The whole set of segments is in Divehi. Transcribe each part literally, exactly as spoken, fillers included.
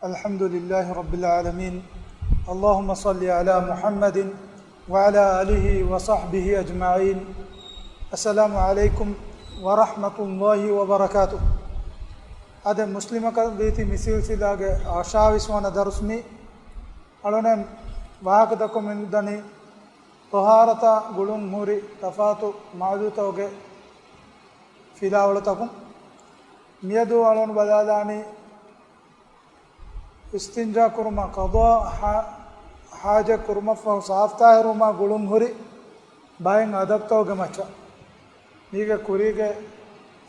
الحمد لله رب العالمين. اللهم صل على محمد وعلى آله وصحبه أجمعين. السلام عليكم ورحمة الله وبركاته. އަދި މުސްލިމަކަށް ވީތީ މި ސިލްސިލާގެ އަށާވީސް ވަނަ ދަރުސް މި. އަޅުނެން ވާހަކަ ދައްކަމުން ދަނީ ޠަހާރަތާ ގުޅުން ހުރި ތަފާތު މައުޟޫޢުތަކުގެ ފިލާވަޅުތަކުން. މިއަދު އަޅުން ބަލާލާނީ އިސްތިންޖާ ކުރުމަށް، ޤަޟާ ޙާ-، ޙާޖަތް ކުރުމަށްފަހު ސާފްތާހިރުވުމާ ގުޅުން ހުރި ބައެއް އަދަބުތަކުގެ މައްޗަށް. މީގެ ކުރީގެ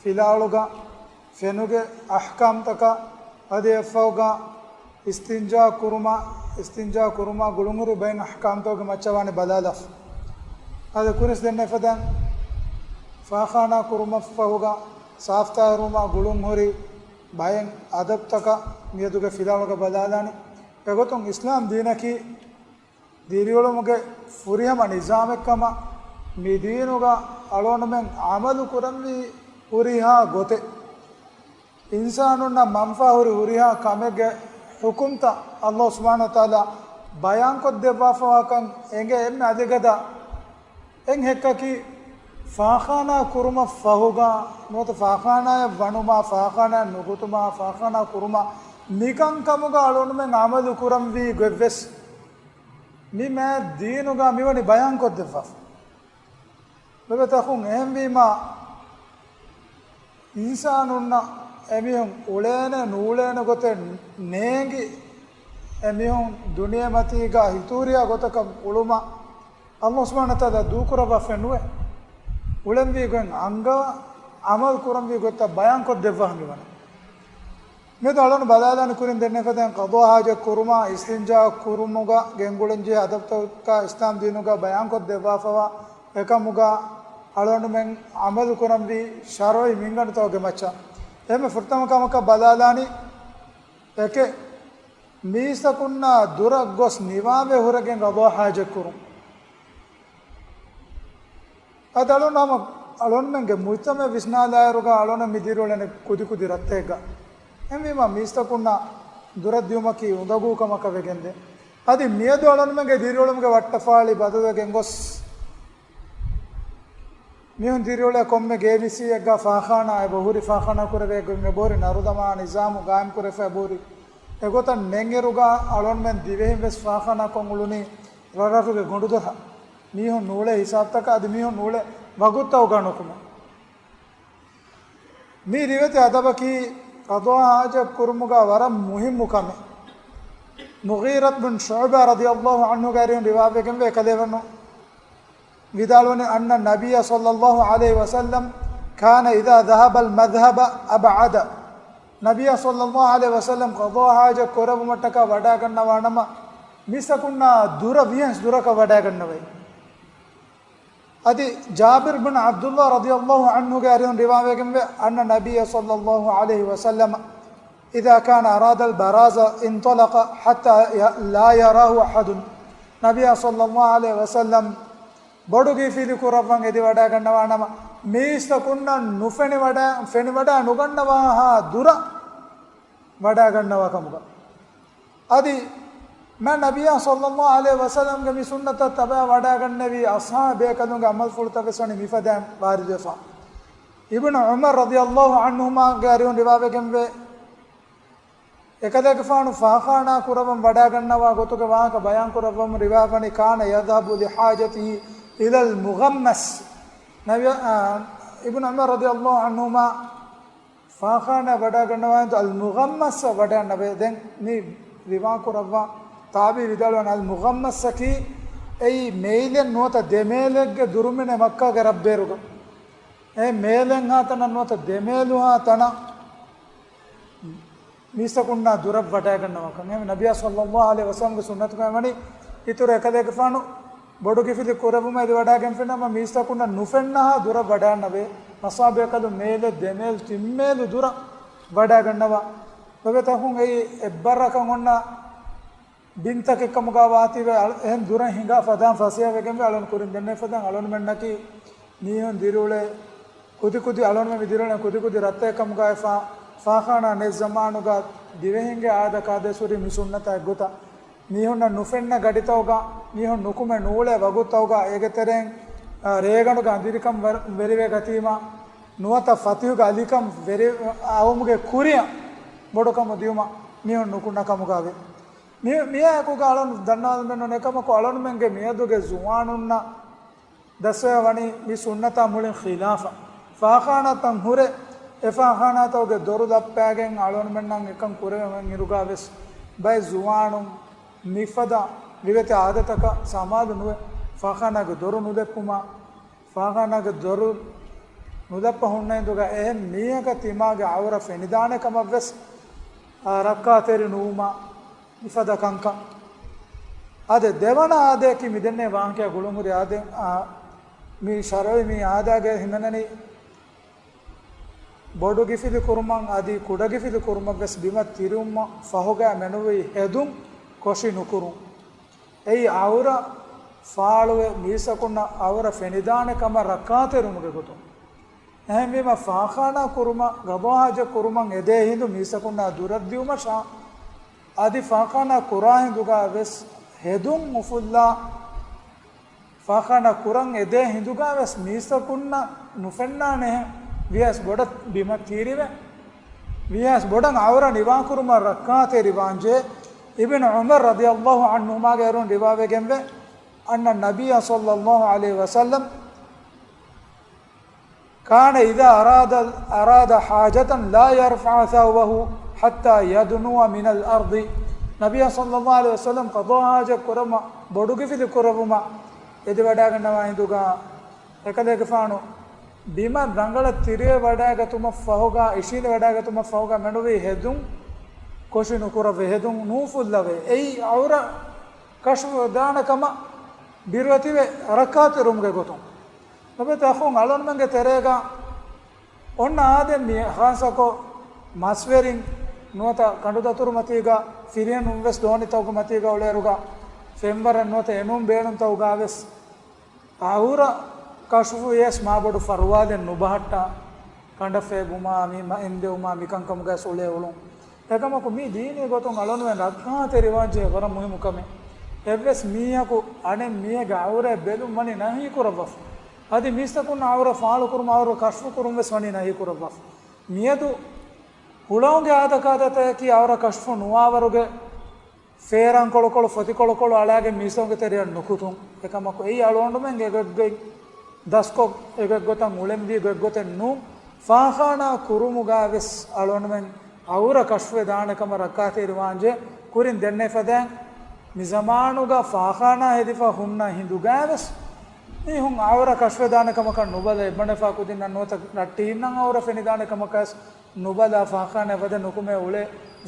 ފިލާވަޅުގަ ފެނުގެ އަޙްކާމްތަކާ އަދި އެއަށްފަހުގަ އިސްތިންޖާ ކުރުމާ، އިސްތިންޖާ ކުރުމާ ގުޅުންހުރި ބައެއް އަޙްކާމްތަކުގެ މައްޗަށް ވާނެ ބަލާލާފަ. އަދި ކުރިންވެސް ދެންނެވި ފަދައިން ފާޚާނާ ކުރުމަށްފަހުގަ ސާފްތާހިރުވުމާ ގުޅުންހުރި ބައެއް އަދަބުތަކަށް މިއަދުގެ ފިލާވަޅުގަ ބަލާލާނީ. އެގޮތުން އިސްލާމް ދީނަކީ ދިރިއުޅުމުގެ ފުރިހަމަ ނިޒާމެއްކަމަށް މި ދީނުގަ އަޅުގަނޑުމެން ޢަމަލު ކުރަންވީ ހުރިހާ ގޮތެއް. އިންސާނުންނަށް މަންފާ ހުރި ހުރިހާ ކަމެއްގެ ޙުކުމްތައް ﷲ ސުބްޙާނަހޫ ވަތަޢާލާ ބަޔާންކޮށްދެއްވާފަވާކަން އެނގޭ އެންމެ އަލިގަދަ އެއް ހެއްކަކީ، ފާޚާނާ ކުރުމަށް ފަހުގަ ނުވަތަ ފާޚާނާއަށް ވަނުމާ، ފާޚާނާއަށް ނުކުތުމާ، ފާޚާނާ ކުރުމާ، މިކަންކަމުގަ އަޅުގަނޑުމެން ޢަމަލު ކުރަންވީ ގޮތްވެސް މި މާތް ދީނުގަ މިވަނީ ބަޔާންކޮށްދެއްވާފަ. ލޮބުވެތި އަޚުން، އެހެންވީމާ، އިންސާނުންނަށް އެމީހުން އުޅޭނެ ނޫޅޭނެ ގޮތެއް ނޭނގި، އެމީހުން ދުނިޔެމަތީގަ ހިތުހުރިހާ ގޮތަކަށް އުޅުމަށް ﷲ ސުބްޙާނަހޫ ވަތަޢާލާ ދޫކުރައްވާފައެއް ނުވޭ. އުޅެންވީ ގޮތް އަންގަވާ، ޢަމަލު ކުރަންވީ ގޮތްތައް ބަޔާންކޮށްދެއްވާ މިވަނީ. މިއަދު އަޅުގަނޑު ބަލާލާނީ ކުރިން ދެންނެވިފަދައިން ޤަޟާ ޙާޖަތް ކުރުމާ، އިސްތިންޖާ ކުރުމުގަ ގެންގުޅެންޖެހޭ އަދަބުތަކާ އިސްލާމް ދީނުގަ ބަޔާންކޮށްދެއްވާފަވާ އެކަމުގަ އަޅުގަނޑުމެން ޢަމަލު ކުރަންވީ ޝަރުޢީ މިންގަނޑުތަކުގެ މައްޗަށް. އެހެންމެ ފުރަތަމަ ކަމަކަށް ބަލާލާނީ، އެކެއް، މީސްތަކުންނާ ދުރަށް ގޮސް ނިވާވެ ހުރެގެން ޤަޟާ ޙާޖަތް ކުރުން. އަދި އަޅުގަނޑު ހަމަ އަޅުގަނޑުމެންގެ މުޖްތަމަޢަށް ވިސްނާލާއިރުގަ އަޅުގަނޑު މި ދިރިއުޅެނީ ކުދިކުދި ރަށްތަކެއްގަ. އެހެންވީމާ މީސްތަކުންނާ ދުރަށް ދިއުމަކީ އުނދަގޫ ކަމަކަށް ވެގެންދޭ. އަދި މިއަދު އަޅުގަނޑުމެންގެ ދިރިއުޅުމުގެ ވައްޓަފާޅި ބަދަލުވެގެން ގޮސް، މީހުން ދިރިއުޅޭ ކޮންމެ ގޭބިސީއެއްގަ ފާޚާނާ އެބަހުރި، ފާޚާނާ ކުރެވޭ ގޮތް އެބަހުރި، ނަރުދަމާ ނިޒާމު ގާއިމް ކުރެފަ އެބަހުރި. އެގޮތަށް ނެތްއިރުގަ އަޅުގަނޑުމެން ދިވެހިން ވެސް ފާޚާނާކޮށް އުޅުނީ ރަށްރަށުގެ ގޮނޑުދޮށަށް. މީހުން ނޫޅޭ ހިސާބުތަކާ އަދި މީހުން ނޫޅޭ ވަގުތުތަކުގަ ނުކުމެ. މީ ރިވެތި އަދަބަކީ ޤަޟާ ޙާޖަތް ކުރުމުގަ ވަރަށް މުހިއްމު ކަމެއް. މުޣީރަތު ބިން ޝުޢުބާ ރަޟިޔަﷲ ޢަންހުގެ އަރިހުން ރިވާވެގެންވޭ ކަލޭވެން ވިދާޅުވަނީ، أن النبي صلى الله عليه وسلم كان إذا ذهب المذهب أبعد. ނަބިއްޔާ ޞައްލައްލާހު ޢަލައިހި ވަސައްލަމް ޤަޟާ ޙާޖަތް ކުރެއްވުމަށްޓަކާ ވަޑައިގަންނަވާ ނަމަ، މީސްތަކުންނާ ދުރަށް ވިހަން ދުރަކަށް ވަޑައިގަންނަވައި. އަދި ޖާބިރު ބިން ޢަބްދުﷲ ރަޟިޔަﷲ ޢަންހުގެ އަރިހުން ރިވާވެގެންވޭ، أن النبي صلى الله عليه وسلم إذا كان أراد البراز انطلق حتى لا يراه أحد. ނަބިއްޔާ ޞައްލައްލާހު ޢަލައިހި ވަސައްލަމް ބޮޑު ކިފިލި ކުރައްވަން އެދި ވަޑައިގަންނަވާ ނަމަ، މީސްތަކުންނަށް ނުފެނި ވަޑަ-، ފެނިވަޑައި ނުގަންނަވާހާ ދުރަށް ވަޑައިގަންނަވާ ކަމުގަ. އަދި މާތް ނަބިއްޔާ ޞައްލައްލާހު ޢަލައިހި ވަސައްލަމްގެ މި ސުންނަތަށް ތަބަޢަށް ވަޑައިގަންނެވި އަޞްޙާބު ބޭކަލުންގެ ޢަމަލުފުޅުތައް ވެސް ވަނީ މިފަދައިން ވާރިދުވެފަ. އިބްނު ޢުމަރު ރަޟިޔަﷲ ޢަންހުމާގެ އަރިހުން ރިވާވެގެންވޭ، އެކަލޭގެފާނު ފާޚާނާ ކުރައްވަން ވަޑައިގަންނަވާ ގޮތުގެ ވާހަކަ ބަޔާންކުރައްވަމުން ރިވާވަނީ، كان يذهب لحاجته إلى المغمس. ނަބި-، އާ، އިބްނު ޢުމަރު ރަޟިޔަﷲ ޢަންހުމާ ފާޚާނާ ވަޑައިގަންނަވާ އިނދު އަލް މުޣައްމަސް ވަޑައިގަންނަވޭ. ދެން މި ރިވާ ކުރައްވާ ތާބިޢީ ވިދާޅުވަން، އަލް މުޣައްމަސްއަކީ އެއީ މޭލެއް ނުވަތަ ދެމޭލެއްގެ ދުރުމިނެއް މައްކާގެ ރަށްބޭރުގަ. އެ މޭލެއްހާ ތަނަށް ނުވަތަ ދެމޭލުހާ ތަނަށް މީސްތަކުންނާ ދުރަށް ވަޑައިގަންނަވާކަން. އެހެން ނަބިއްޔާ ޞައްލައްލާހު ޢަލައިހި ވަސައްލަމްގެ ސުންނަތުގައި ވަނީ، އިތުރު އެކަލޭގެފާނު ބޮޑު ކިފިލި ކުރެއްވުމަށް އެދި ވަޑައިގެންފި ނަމަ، މީސްތަކުންނަށް ނުފެންނަހާ ދުރަށް ވަޑައިގަންނަވޭ. އަޞްޙާބު ބޭކަލުން މޭލެއް ދެމޭލު ތިންމޭލު ދުރަށް ވަޑައިގަންނަވާ. ލޮބުވެތި އަޚުން، އެއީ އެއްބައްރަކަށް އޮންނަ ބިންތަކެއްކަމުގަ ވާތީވެ، އަޅު-، އެހެން ދުރަށް ހިނގާ ފަދައިން ފަސޭހަވެގެންވެ އަޅުން ކުރިން ދެންނެވި ފަދައިން އަޅުންމެންނަކީ މީހުން ދިރިއުޅޭ ކުދިކުދި އަޅުންމެން މި ދިރިއުޅޭ ކުދިކުދި ރަށްތަކެއްކަމުގައިފާ ފާޚާނާ ނެތް ޒަމާނުގަ ދިވެހިންގެ އާދަކާދޭސް ހުރި މި ސުންނަތާ އެއްގޮތަށް، މީހުންނަށް ނުފެންނަ ގަޑިތަކުގަ، މީހުން ނުކުމެ ނޫޅޭ ވަގުތުތަކުގަ، އޭގެ ތެރެއިން، އާ، ރޭގަނޑުގެ އަނދިރިކަން ވަރ-، ވެރިވެ ގަތީމަ، ނުވަތަ ފަތިހުގެ އަލިކަން ވެރި އައުމުގެ ކުރިއަށް ބޮޑުކަމު ދިޔުމަށް މީހުން ނުކުންނަ ކަމުގަ ވޭ. މި-، މިއާއެކުގަ އަޅުން ދަންނާލަމެއް ނޫން، އެކަމަކު އަޅުންމެންގެ މިއަދުގެ ޒުވާނުންނަށް ދަސްވެ ވަނީ މި ސުންނަތާ މުޅިން ޚިލާފަށް. ފާޚާނާތައް ހުރެ، އެ ފާޚާނާތަކުގެ ދޮރު ލައްޕާގެން އަޅުންމެންނަށް އެކަން ކުރެވެމެން އިރުގަ ވެސް، ބައެއް ޒުވާނުން މިފަދަ ރިވެތި އާދަތަކަށް ސަމާލު ނުވެ، ފާޚާނާގެ ދޮރު ނުލެއްޕުމާ، ފާޚާނާގެ ދޮރު ނުލައްޕަ ހުންނަ ހިނދުގަ އެހެން މީހަކަށް ތިމާގެ އައުރަ ފެނިދާނެ ކަމަށް ވެސް، އާ، ރައްކާތެރި ނުވުމާ، މިފަދަ ކަންކަން. އާދެ، ދެވަނަ އާދަޔަކީ މިދެންނެވި ވާހަކަޔާ ގުޅުންހުރި އާދަ، އާ، މި ޝަރުޢީ މި އާދައިގަ ހިމެނެނީ ބޮޑު ގިފިލި ކުރުމަށް އަދި ކުޑަ ގިފިލި ކުރުމަށް ވެސް ބިމަށް ތިރިވުމަށް ފަހުގަ މެނުވީ ހެދުން ކޮށި ނުކުރުން. އެއީ އައުރަ ފާޅުވެ މީސަކުންނަށް އައުރަ ފެނިދާނެ ކަމަށް ރައްކާތެރިވުމުގެ ގޮތުން. އެހެންވީމަ، ފާޚާނާ ކުރުމަށް، ގަޟާ ޙާޖަތް ކުރުމަށް އެދޭ ހިނދު މީސަކުންނާ ދުރަށް ދިޔުމަށާ، އަދި ފާޚާނާ ކުރާ ހިނދުގަ ވެސް ހެދުން އުފުއްލާ، ފާޚާނާ ކުރަން އެދޭ ހިނދުގަ ވެސް މީސަކުންނަށް ނުފެންނާނެހެން ވިޔަސް ބޮޑަށް ބިމަށް ތިރިވެ، ވިޔަސް ބޮޑަށް އައުރަ ނިވާކުރުމަށް ރައްކާތެރިވާންޖެ. އިބްނު ޢުމަރު ރަޟިޔަﷲ ޢަންހުމާގެ އަރުން ރިވާވެގެންވޭ، أن النبي صلى الله عليه وسلم كان إذا أراد، أراد حاجة لا يرفع ثوبه حتى يدنو من الأرض. ނަބިއްޔާ ޞައްލަﷲ ޢަލައިހި ވަސައްލަމް ޤަޟާ ޙާޖަތް ކުރަމަށް، ބޮޑު ގިފިލި ކުރެއްވުމަށް އެދިވަޑައިގަންނަވާ ހިނދުގަ، އެކަލޭގެފާނު ބިމަށް ރަނގަޅަށް ތިރިވެވަޑައިގަތުމަށް ފަހުގަ، އިށީނދެވަޑައިގަތުމަށް ފަހުގަ މެނުވީ ހެދުން ކޮށި ނުކުރައްވެ، ހެދުން ނޫފުއްލަވެ. އެއީ އައުރަ ކަޝްފު ދާނެ ކަމަށް ބިރުވެތިވެ ރައްކާތެރިވުމުގެ ގޮތުން. ލޮބުވެތި އަޚުން، އަޅުންމެންގެ ތެރޭގަ އޮންނަ އާދެ މި ޚާއްޞަކޮށް މަސްވެރިން ނުވަތަ ކަނޑުދަތުރު މަތީގަ ފިރިހެނުން ވެސް ދޯނިތަކުގެ މަތީގަ އުޅޭއިރުގަ ފެންވަރަށް ނުވަތަ އެނޫން ބޭނުންތަކުގަ ވެސް އައުރަ ކަޝްފު ވިޔަސް މާބޮޑު ފަރުވާލެއް ނުބަހައްޓާ، ކަނޑަށް ފޭބުމާ، މި މަ-، އިންދެވުމާ، މިކަންކަމުގަ އުޅޭ އުޅުން. އެކަމަކު މީ ދީނީ ގޮތުން އަޅުންމެން ރައްކާތެރިވާންޖެހޭ ވަރަށް މުހިއްމު ކަމެއް. އެއްވެސް މީހަކު އަނެއް މީހެއްގެ އައުރައެއް ބެލުން ވަނީ ނަހީކުރައްވާފަ. އަދި މީސްތަކުން އައުރަ ފާޅުކުރުމަށް އައުރަ ކަޝްފު ކުރުން ވެސް ވަނީ ނަހީކުރައްވާފަ. މިއަދު ހުޅަނގުގެ އާދަކާދަތަކަކީ އައުރަ ކަޝްފު ނުވާވަރުގެ ފޭރާންކޮޅުކޮޅު، ފޮތިކޮޅުކޮޅު އަޅާގެން މީސްތަކުންގެ ތެރެއަށް ނުކުތުން. އެކަމަކު އެއީ އަޅުގަނޑުމެންގެ އެގޮތްގޮތް ދަސްކޮށް، އެގޮތްގޮތަށް އުޅެންވީ ގޮތްގޮތެއް ނޫން. ފާޚާނާ ކުރުމުގަ ވެސް އަޅުގަނޑުމެން އައުރަ ކަޝްފުވެ ދާނެ ކަމަށް ރައްކާތެރިވާންޖެ. ކުރިން ދެންނެވި ފަދައިން މި ޒަމާނުގަ ފާޚާނާ ހެދިފަ ހުންނަ ހިނދުގަ ވެސް މީހުން އައުރަ ކަޝްފުވެ ދާނެ ކަމަކަށް ނުބަލަ، އެއްބަނޑެފާ ކުދިންނަށް ނުވަތަ ރައްޓެހިންނަށް އައުރަ ފެނިދާނެ ކަމަކަށް ނުބަލާ، ފާޚާނާ ވަދެ ނުކުމެ އުޅޭ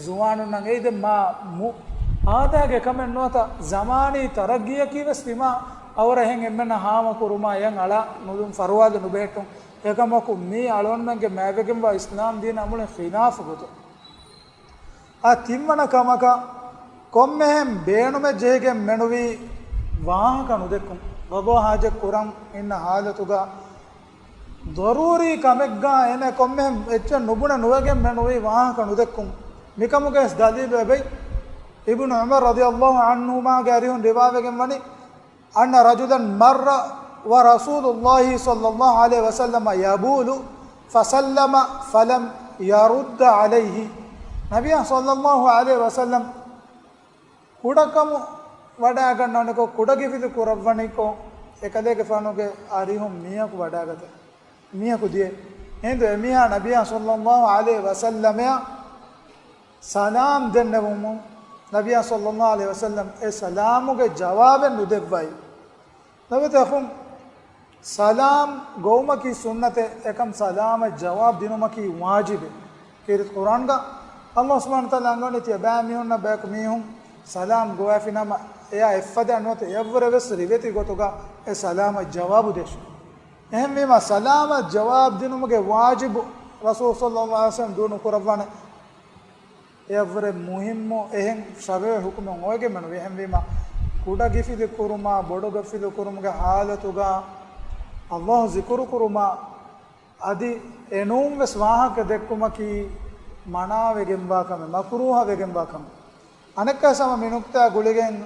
ޒުވާނުންނަށް އެއީ ދެން މާ މު-، އާދައިގެ ކަމެއް ނުވަތަ ޒަމާނީ ތަރައްގީއަކީ ވެސް ތިމާ އައުރަ އެހެން އެންމެންނަށް ހާމަކުރުމާ އެއަށް އަޅާ ނުލުން ފަރުވާލެއް ނުބެހެއްޓުން. އެކަމަކު މީ އަޅުގަނޑުމެންގެ މާތްވެގެންވާ އިސްލާމް ދީނާ މުޅިން ޚިލާފު ގޮތެއް. އާ ތިންވަނަ ކަމަކަށް ކޮންމެހެން ބޭނުމެއް ޖެހިގެން މެނުވީ ވާހަކަ ނުދެއްކުން. ޤަޟާ ޙާޖަތް ކުރަން އިންނަ ޙާލަތުގަ ޟަރޫރީ ކަމެއްގަ އޭނަ ކޮންމެހެން އެއްޗެއް ނުބުނެ ނުވެގެން މެނުވީ ވާހަކަ ނުދެއްކުން. މިކަމުގެ ވެސް ދަލީލު އެބައި. އިބްނު ޢުމަރު ރަޟިޔަﷲ ޢަންހުމާގެ އަރިހުން ރިވާވެގެން ވަނީ، أن رجلا مر ورسول الله صلى الله عليه وسلم يبول فسلم فلم يرد عليه. ނަބިއްޔާ ޞައްލަﷲ ޢަލައިހި ވަސައްލަމް ކުޑަކަމު ވަޑައިގަންނަވަނިކޮށް، ކުޑަ ގިފިލި ކުރައްވަނިކޮށް، އެކަލޭގެފާނުގެ އަރިހުން މީހަކު ވަޑައިގަތެ. މީހަކު ދިޔަ. ހިނދު އެމީހާ ނަބިއްޔާ ޞައްލަﷲ ޢަލައިހި ވަސައްލަމަށް ސަލާމް ދެންނެވުމުން، ނަބިއްޔާ ޞައްލަﷲ ޢަލައިހި ވަސައްލަމް އެ ސަލާމުގެ ޖަވާބެއް ނުދެއްވައި. ލޮބުވެތި އަޚުން، ސަލާމް ގޮވުމަކީ ސުންނަތެއް، އެކަމް ސަލާމަށް ޖަވާބު ދިނުމަކީ ވާޖިބެއް. ކީރިތި ޤުރްއާންގަ ﷲ ސުބްޙާނަހޫ ވަތަޢާލާ އަންގަވަނީ ތިޔަބައިމީހުންނަށް ބަޔަކު މީހުން ސަލާމް ގޮވައިފިނަމަ، އެޔާ އެއްފަދައިން ނުވަތަ އެއަށްވުރެ ވެސް ރިވެތި ގޮތުގަ އެ ސަލާމަށް ޖަވާބު ދޭށޭ. އެހެންވީމަ، ސަލާމަށް ޖަވާބު ދިނުމުގެ ވާޖިބު ރަސޫލު ޞައްލަﷲ ޢަލައިހި ވަސައްލަމް ދޫ ނުކުރައްވާނެ. އެއަށްވުރެ މުހިއްމު އެހެން ޝަރުޢީ ޙުކުމެއް އޮވެގެން މެނުވީ. އެހެންވީމަ، ކުޑަ ގިފިލި ކުރުމާ، ބޮޑު ގިފިލި ކުރުމުގެ ޙާލަތުގަ ﷲ ޒިކުރު ކުރުމާ، އަދި އެނޫން ވެސް ވާހަކަ ދެއްކުމަކީ މަނާވެގެންވާ ކަމެއް، މަކުރޫހަ ވެގެންވާ ކަމެއް. އަނެއްކާ ހަމަ މި ނުކްތާ ގުޅިގެން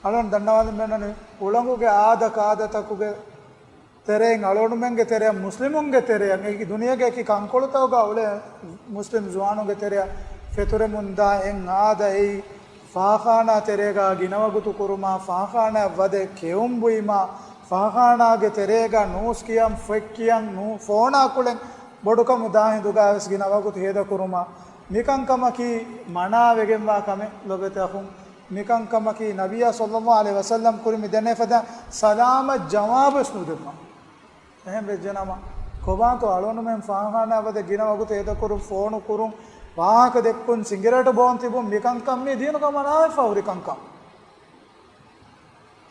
އަޅުން ދަންނަވާލަން ބޭނުން އުޅަނގުގެ އާދަ ކާދަތަކުގެ ތެރެއިން އަޅުގަނޑުމެންގެ ތެރެއަށް، މުސްލިމުންގެ ތެރެއަށް، އެކި ދުނިޔޭގެ އެކި ކަންކޮޅުތަކުގަ އުޅޭ މުސްލިމް ޒުވާނުންގެ ތެރެއަށް ފެތުރެމުންދާ އެއް އާދައެއް، ފާޚާނާ ތެރޭގަ ގިނަވަގުތު ކުރުމާ، ފާޚާނާއަށް ވަދެ ކެއުން ބުއިމާ، ފާޚާނާގެ ތެރޭގަ ނޫސް ކިޔަން، ފޮތް ކިޔަން، ނޫ-، ފޯނާ ކުޅެން ބޮޑުކަމު ދާ ހިނދުގަ ވެސް ގިނަ ވަގުތު ހޭދަކުރުމާ، މިކަންކަމަކީ މަނާވެގެންވާ ކަމެއް ލޮބެތި އަޚުން. މިކަންކަމަކީ ނަބިއްޔާ ޞައްލައްލާހު ޢަލައިހި ވަސައްލަމް ކުރިން މި ދެންނެވި ފަދަ ސަލާމަތް ޖަވާބުވެސް ނުދެއްވާ. އެހެން ވެއްޖެނަމަ، ކޮބާތޯ އަޅުގަނޑުމެން ފާޚާނާއަށް ވަދެ ގިނަ ވަގުތު ހޭދަކުރުން، ފޯނު ކުރުން، ވާހަކަ ދެއްކުން، ސިނގިރޭޓު ބޯން ތިބުން، މިކަންކަން މީ ދީނުގަ މަނާވެފަ ހުރި ކަންކަން.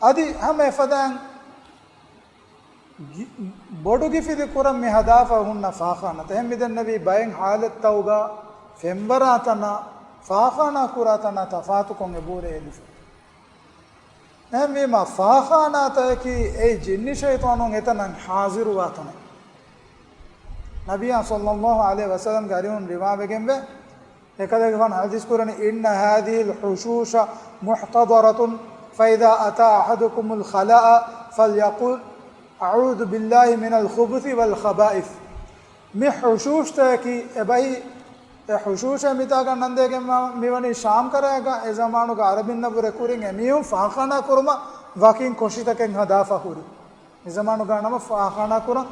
އަދި ހަމަ އެފަދައިން ގި-، ބޮޑު ގިފިލި ކުރަން މި ހަދާފަ ހުންނަ ފާޚާނާތައް. އެހެން މި ދެންނެވީ ބައެއް ޙާލަތްތަކުގަ ފެންވަރާ ތަނާ، ފާޚާނާ ކުރާ ތަނާ ތަފާތުކޮށް އެބަހުރޭ އެދިފަ. އެހެންވީމަ، ފާޚާނާތަކަކީ އެއީ ޖިންނި ޝައިޠާނުން އެތަނަށް ޙާޟިރުވާ ތަނެއް. ނަބިއްޔާ ޞައްލައްލާހު ޢަލައިހި ވަސައްލަމްގެ އަރިހުން ރިވާވެގެންވޭ، އެކަލޭގެފާނު ޙަދީޘް ކުރަނީ، إن هذه الحشوش محتضرة، فإذا أتى أحدكم الخلاء فليقل، أعوذ بالله من الخبث والخبائث. މި ޙުޝޫޝްތަކަކީ އެބައި، އެ ޙުޝޫޝޭ މިތާގަ ނަންދޭގެން މިވަނީ ޝާމް ކަރައިގަ. އެ ޒަމާނުގަ ޢަރަބިންނަށްވުރެ ކުރިން އެމީހުން ފާޚާނާ ކުރުމަށް ވަކިން ކޮށިތަކެއް ހަދާފަ ހުރި. މި ޒަމާނުގަ ނަމަ ފާޚާނާ ކުރަން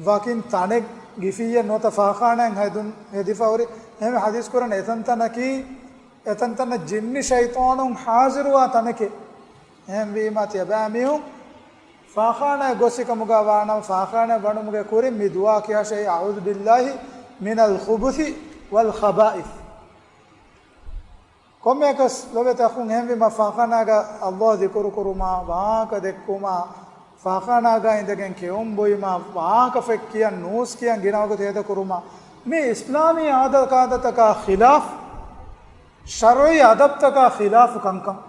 ވަކިން ތަނެއް ގިފިއްޔެއް ނުވަތަ ފާޚާނާއެއް ހެދުން ހެދިފަ ހުރި. އެހެންވެ ޙަދީޘް ކުރަން އެތަންތަނަކީ، އެތަންތަނަށް ޖިންނި ޝައިޠާނުން ޙާޟިރުވާ ތަނެކޭ. އެހެންވީމާ ތިޔަބައިމީހުން ފާޚާނާއަށް ގޮސް ކަމުގަ ވާނަމަ، ފާޚާނާއަށް ވަނުމުގެ ކުރިން މި ދުޢާ ކިޔާށޭ، أعوذ بالله من الخبث والخبائث. ކޮންމެއަކަސް ލޮބެތި އަޚުން، އެހެންވީމަ ފާޚާނާގަ ﷲ ޛިކުރު ކުރުމާ، ވާހަކަ ދެއްކުމާ، ފާޚާނާގަ އިނދެގެން ކެއުން ބުއިމާ، ވާހަކަ ފޮތް ކިޔަން، ނޫސް ކިޔަން ގިނަ ވަގުތު ހޭދަކުރުމާ، މި އިސްލާމީ އާދަކާދަތަކާ ޚިލާފް، ޝަރުޢީ އަދަބްތަކާ ޚިލާފު ކަންކަން.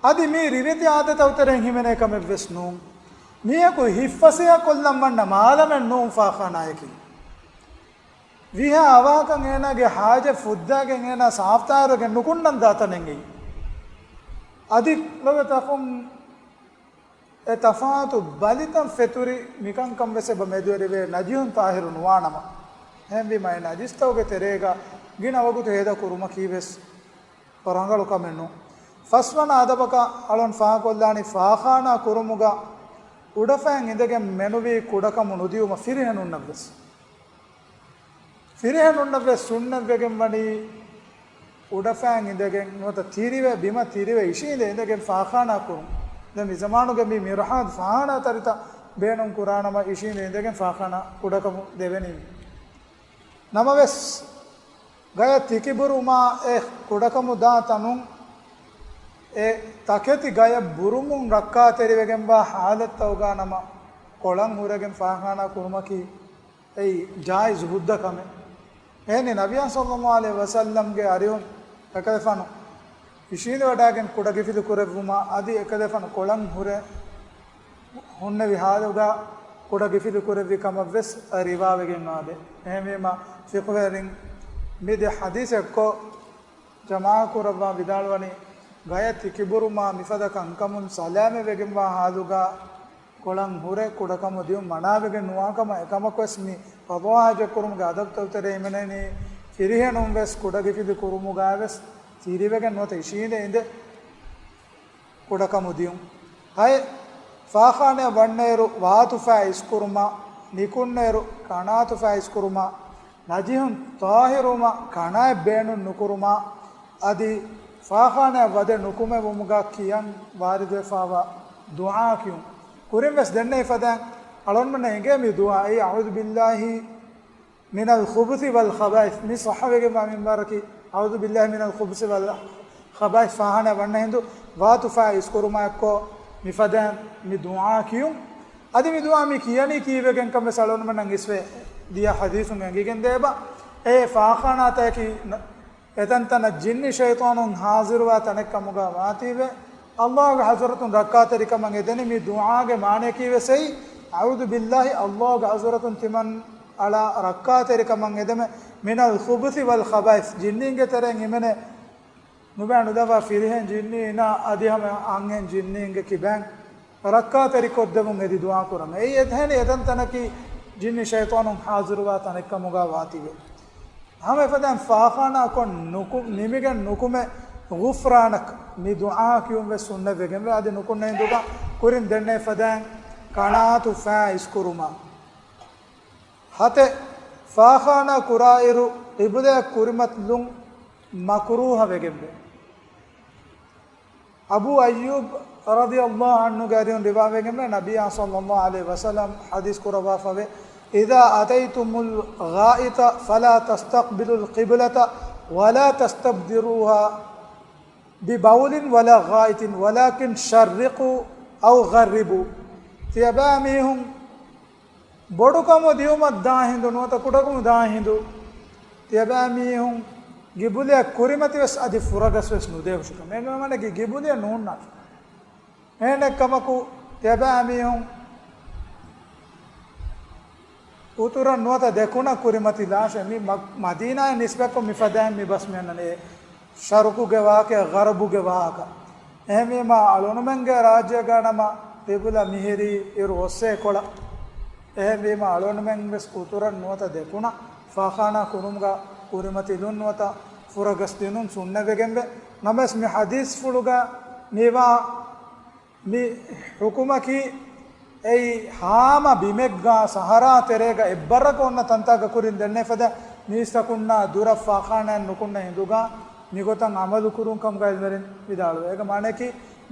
އަދި މީ ރިވެތި އާދަތައް ތެރެއިން ހިމެނޭ ކަމެއް ވެސް ނޫން. މީހަކު ހިތްފަސޭހަ ކޮށްލަން ވަންނަ މާލަމެއް ނޫން ފާޚާނާޔަކީ. ވީހާ އަވަހަކަށް އޭނާގެ ހާޖަތް ފުއްދާގެން އޭނާ ސާފުތާހިރުވެގެން ނުކުންނަން ދާ ތަނެއް އެއީ. އަދި ލޮބެތި އަޚުން، އެ ތަފާތު ބަލިތައް ފެތުރި މިކަންކަން ވެސް އެބަ މެދުވެރިވޭ، ނަޖިހުން ތާހިރު ނުވާނަމަ. އެހެންވީމަ އެ ނަޖިސްތަކުގެ ތެރޭގަ ގިނަ ވަގުތު ހޭދަ ކުރުމަކީ ވެސް ރަނގަޅު ކަމެއް ނޫން. ފަސްވަނަ އަދަބަކަށް އަޅުން ފާހަގަކޮށްލާނީ ފާޚާނާ ކުރުމުގަ އުޑަފައިން އިނދެގެން މެނުވީ ކުޑަކަމު ނުދިޔުމަށް ފިރިހެނުންނަށް ވެސް. ފިރިހެނުންނަށްވެސް ސުންނަތްވެގެން ވަނީ، އުޑަފައިން އިނދެގެން ނުވަތަ ތިރިވެ، ބިމަށް ތިރިވެ އިށީނދެ އިނދެގެން ފާޚާނާ ކުރުން. ދެން މި ޒަމާނުގެ މި މިރަހާދު ފާޚާނާ ތަރިތައް ބޭނުން ކުރާނަމަ، އިށީނދެ އިނދެގެން ފާޚާނާ ކުޑަކަމު ދެވެނީ. ނަމަވެސް، ގަޔަށް ތިކިބުރުމާ އެ ކުޑަކަމު ދާ ތަނުން އެ ތަކެތި ގަޔަށް ބުރުމުން ރައްކާތެރިވެގެންވާ ހާލަތްތަކުގަ ނަމަ، ކޮޅަން ހުރެގެން ފާޚާނާ ކުރުމަކީ އެއީ ޖާއިޒު ހުއްދަ ކަމެއް. އެހެނީ، ނަބިއްޔާ ޞައްލައްލާހު ޢަލައިހި ވަސައްލަމްގެ އަރިހުން އެކަލޭގެފާނު އިށީނދެވަޑާގެން ކުޑަ ގިފިލި ކުރެއްވުމާ އަދި އެކަލޭގެފާނު ކޮޅަން ހުރެ ހުންނެވި ހާލުގަ ކުޑަ ގިފިލި ކުރެއްވި ކަމަށް ވެސް ރިވާވެގެންވާދޭ. އެހެންވީމަ، ފިޤުހުވެރިން މި ދެ ޙަދީޘެއްކޮށް، ޖަމާޢަތްކުރައްވާ ވިދާޅުވަނީ، ގަޔަށް ތިކިބުރުމާ މިފަދަ ކަންކަމުން ސަލާމަތްވެގެންވާ ހާލުގަ ކޮޅަން ހުރެ ކުޑަކަމު ދިޔުން މަނާވެގެން ނުވާކަމަށް. އެކަމަކުވެސް މި ޤަޟާ ޙާޖަތްކުރުމުގެ އަދަބުތައް ތެރޭ ހިމެނެނީ، ފިރިހެނުން ވެސް ކުޑަ ގިފިލި ކުރުމުގައި ވެސް ތިރިވެގެން ނުވަތަ އިށީނދެ އިނދެ ކުޑަކަމު ދިޔުން. ހައެއް، ފާޚާނާއަށް ވަންނައިރު ވާތުފާ އިސްކުރުމާ، ނިކުންނައިރު ކަނާތުފާ އިސްކުރުމާ، ނަޖިހުން ޠާހިރުވުމަށް ކަނާތް ބޭނުން ނުކުރުމާ، އަދި ފާޚާނާއަށް ވަދެ ނުކުމެވުމުގަ ކިޔަން ވާރިދުވެފައިވާ ދުޢާ ކިޔުން. ކުރިން ވެސް ދެންނެވި ފަދައިން އަޅުގަނޑުމެންނަށް އެނގޭ މި ދުޢާ އެއީ، أعوذ بالله من الخبث والخبائث. މި ޞައްޙަވެގެންވާ މިންވަރަކީ، أعوذ بالله من الخبث والخبائث ފާޚާނާއަށް ވަންނަ ހިނދު ވާތުފާ އިސްކުރުމާއެއްކޮށް މިފަދައިން މި ދުޢާ ކިޔުން. އަދި މި ދުޢާ މި ކިޔަނީ ކީއްވެގެންކަން ވެސް އަޅުގަނޑުމެންނަށް އިސްވެ ދިޔަ ޙަދީޘުން އެނގިގެން ދޭބަ. އެ ފާޚާނާތަކަކީ ނަ-، އެތަންތަނަށް ޖިންނި ޝައިޠާނުން ޙާޟިރުވާ ތަނެއް ކަމުގަ ވާތީވެ، ﷲގެ ޙަޟްރަތުން ރައްކާތެރިކަމަށް އެދެނީ. މި ދުޢާގެ މާނަޔަކީ ވެސް އެއީ، أعوذ بالله، ﷲގެ ޙަޟްރަތުން ތިމަން އަޅާ ރައްކާތެރިކަމަށް އެދެމެ، މިނަލް ޚުބުޘި ވަލް ޚަބާއިޘް، ޖިންނީންގެ ތެރެއިން ހިމެނޭ ނުބައި ނުލަވާ ފިރިހެން ޖިންނީންނާ އަދި ހަމަ އަންހެން ޖިންނީންގެ ކިބައިން ރައްކާތެރިކޮށްދެމުން އެދި ދުޢާ ކުރަން. އެއީ އެހެނި އެތަންތަނަކީ ޖިންނި ޝައިޠާނުން ޙާޟިރުވާ ތަނެއްކަމުގަ ވާތީވެ. ހަމަ އެފަދައިން ފާޚާނާކޮށް ނުކު-، ނިމިގެން ނުކުމެ ޣުފްރާނަކަށް މި ދުޢާ ކިޔުން ވެސް ސުންނަތް ވެގެންވޭ. އަދި ނުކުންނަ ހިނދުގަ ކުރިން ދެންނެވި ފަދައިން ކަނާތު ފައިސް ކުރުމަށް. ހަތެއް، ފާޚާނާ ކުރާއިރު ޤިބުލައަށް ކުރިމަތިލުން މަކުރޫހަ ވެގެންވޭ. އަބޫ އައްޔޫބް ރަޟިޔަﷲ ޢަންހުގެ އަރިހުން ރިވާވެގެންވޭ، ނަބިއްޔާ ޞައްލަﷲ ޢަލައިހި ވަސައްލަމް ޙަދީޘް ކުރައްވާފަވޭ، إذا أتيتم الغائط فلا تستقبلوا القبلة ولا تستدبروها ببول ولا غائط ولكن شرقوا أو غربوا. ތިޔަބައިމީހުން ބޮޑުކަމު ދިއުމަށް ދާ ހިނދު ނުވަތަ ކުޑަކަމު ދާ ހިނދު، ތިޔަބައިމީހުން ގިބުލިއަށް ކުރިމަތިވެސް އަދި ފުރަގަސްވެސް ނުދޭހުށިކަން. އެހެންވީމަ ގި-، ގިބުލިއަށް ނޫންނާށޭ. އެހެނެއްކަމަކު، ތިޔަބައިމީހުން އުތުރަށް ނުވަތަ ދެކުނަށް ކުރިމަތިލާށޭ. މި މަ-، މަދީނާއަށް ނިސްބަތްކޮށް މިފަދައިން މި ބަސް މިއަންނަނީ ޝަރުޤުގެ ވާހަކަ، ޣަރުބުގެ ވާހަކަ. އެހެންވީމަ، އަޅުނުމެންގެ ރާއްޖޭގަ ނަމަ ޤިބުލަ މިހިރީ އިރު އޮއްސޭ ކޮޅަށް. އެހެންވީމަ، އަޅުނުމެން ވެސް އުތުރަށް ނުވަތަ ދެކުނަށް ފާޚާނާ ކުރުމުގަ ކުރިމަތިލުން ނުވަތަ ފުރަގަސް ދިނުން ސުންނަތްވެގެންވޭ. ނަމަވެސް މި ޙަދީޘްފުޅުގަ މިވާ މި ޙުކުމަކީ އެއީ ހާމަ ބިމެއްގަ ސަހަރާ ތެރޭގަ އެއްބަރަކަށް އޮންނަ ތަންތާގަ ކުރިން ދެންނެވި ފަދަ މީސްތަކުންނާ ދުރަށް ފާޚާނާއެއް ނުކުންނަ ހިނދުގަ މިގޮތަށް ޢަމަލު ކުރުން ކަމުގަ ޢިލްމުވެރިން ވިދާޅުވޭ. އޭގެ މާނައަކީ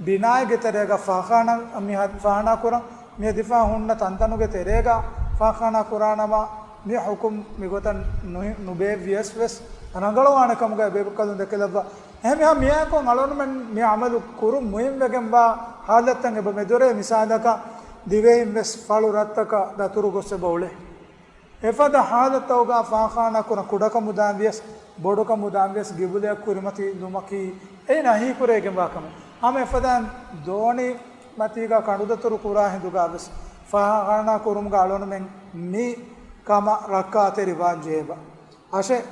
ބިނާއެއްގެ ތެރޭގަ ފާޚާނާ މި ހަ-، ފާޚާނާ ކުރަން މި އަދިފާ ހުންނަ ތަންތަނުގެ ތެރޭގަ ފާޚާނާ ކުރާނަމަ މި ޙުކުމް މިގޮތަށް ނު-، ނުބޭއްވިޔަސް ވެސް ރަނގަޅުވާނެ ކަމުގަ ބޭބައްކަލުން ދެކެލައްވާ. އެހެންވީމަ މިއާއެކު އަޅުންމެން މި ޢަމަލު ކުރުން މުހިންމުވެގެންވާ ޙާލަތްތައް އެބަ މެދުވެރޭ. މިސާލަކަށް ދިވެހިން ވެސް ފަޅު ރަށްތަކަށް ދަތުރު ގޮސް އެބަ އުޅޭ. އެފަދަ ޙާލަތްތަކުގަ ފާޚާނާ ކުރަން ކުޑަކަމުދާން ވިޔަސް ބޮޑުކަމުދާން ވިޔަސް ގިބުލަޔަށް ކުރިމަތިލުމަކީ އެއީ ނަހީކުރެވިގެންވާ ކަމެއް. ހަމަ އެފަދައިން ދޯނި މަތީގަ ކަނޑުދަތުރު ކުރާ ހިނދުގަ ވެސް ފާޚާނާ ކުރުމުގަ އަޅުނުމެން މި ކަމަށް ރައްކާތެރިވާން ޖެހޭބަ. އަށެއް.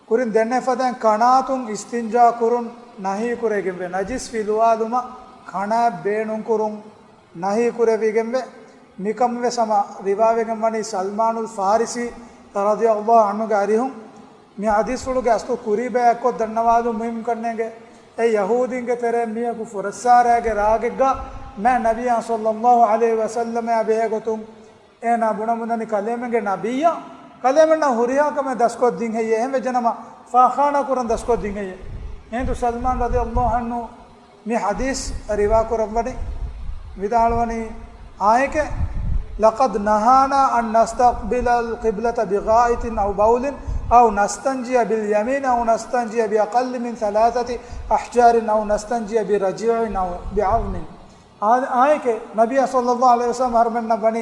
ކުރިން ދެންނެވި ފަދައިން ކަނާތުން އިސްތިންޖާ ކުރުން ނަހީ ކުރެވިގެންވޭ. ނަޖިސް ފިލުވާލުމަށް ކަނާތް ބޭނުން ކުރުން ނަހީ ކުރެވިގެންވޭ. މިކަން ވެސް ހަމަ ރިވާވެގެން ވަނީ ސަލްމާނުލް ފާރިސީ ރަޟިޔަﷲ ޢަންހުގެ އަރިހުން. މި ޙަދީޘްފުޅުގެ އަސްލު ކުރީ ބަޔަކަށް ދަންނަވާލުން މުހިންމު ކަންނޭނގެ. އެ ޔަހޫދީންގެ ތެރެއިން މީހަކު ފުރައްސާރައިގެ ރާގެއްގަ މާތް ނަބިއްޔާ ޞައްލަﷲ ޢަލައިހި ވަސައްލަމައާ ބެހޭ ގޮތުން އޭނާ ބުނަމުންދަނީ ކަލޭމެންގެ ނަބިއްޔާ، ކަލޭމެންނަށް ހުރިހާ ކަމެއް ދަސްކޮށްދިން ހެއްޔޭ؟ އެހެން ވެއްޖެނަމަ ފާޚާނާ ކުރަން ދަސްކޮށްދިން ހެއްޔޭ؟ އެހިނދު ސަލްމާން ރަޟިޔަﷲ ޢަންހު މި ޙަދީޘް ރިވާކުރައްވަނީ، ވިދާޅުވަނީ އާއެކޭ، لقد نهانا أن نستقبل القبلة بغائط أو بول أو نستنجي باليمين أو نستنجي بأقل من ثلاثة أحجار أو نستنجي برجيع أو بعظم. އާ-، އާއެކޭ، ނަބިއްޔާ ޞައްލަﷲ ޢަލައިހި ވަސައްލަމަ އަހަރުމެންނަށް ވަނީ